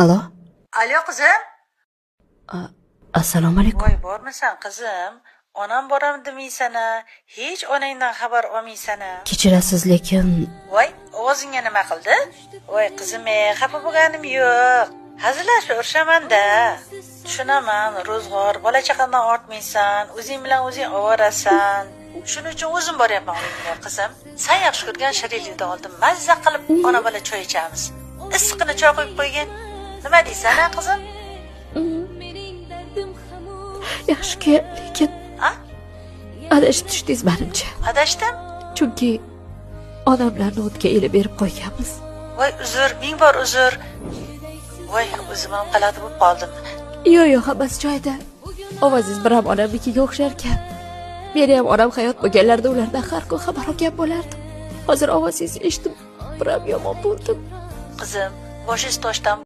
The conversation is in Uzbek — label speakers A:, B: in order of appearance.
A: Alo.
B: Alo, qizim.
A: Assalomu alaykum.
B: Voy, bormisan, qizim? Onam boram demaysan-a, hech onangdan xabar olmaysan-a.
A: Kechirasiz, lekin
B: Voy, ovozingga nima qildi? Voy, qizim, ey, xafa bo'lganim yo'q. Hazillashib urishaman-da. Tushunaman, ro'zg'or, bola chaqadan ortmaysan, o'zing bilan o'zing ovorasan. Shuning uchun o'zim boryapman uyingga, qizim. San yaxshi ko'rgan shirinlikni oldim. Mazza qilib ona bola choy ichamiz. Issiqqina choy qo'yib qo'ygin. Nima deysan, a, qizim?
A: Yaxshiki, lekin
B: A?
A: adashib tushdingiz menimcha.
B: Adashdim?
A: Chunki onamlarni o'tga ilib berib qo'yganmiz.
B: Voy, uzr, ming bor uzr. Voy, o'zim ham g'alati bo'lib qoldim.
A: Yo'q, yo'q, hammasi joyida. Ovozingiz biram onamnikiga o'xsharkan. Meni ham onam hayot bo'lganlarida ulardan har kun xabar olgan bo'lardim. Hozir ovozingizni eshitib, biram yomon bo'ldim.
B: Qizim, boshingiz toshdan.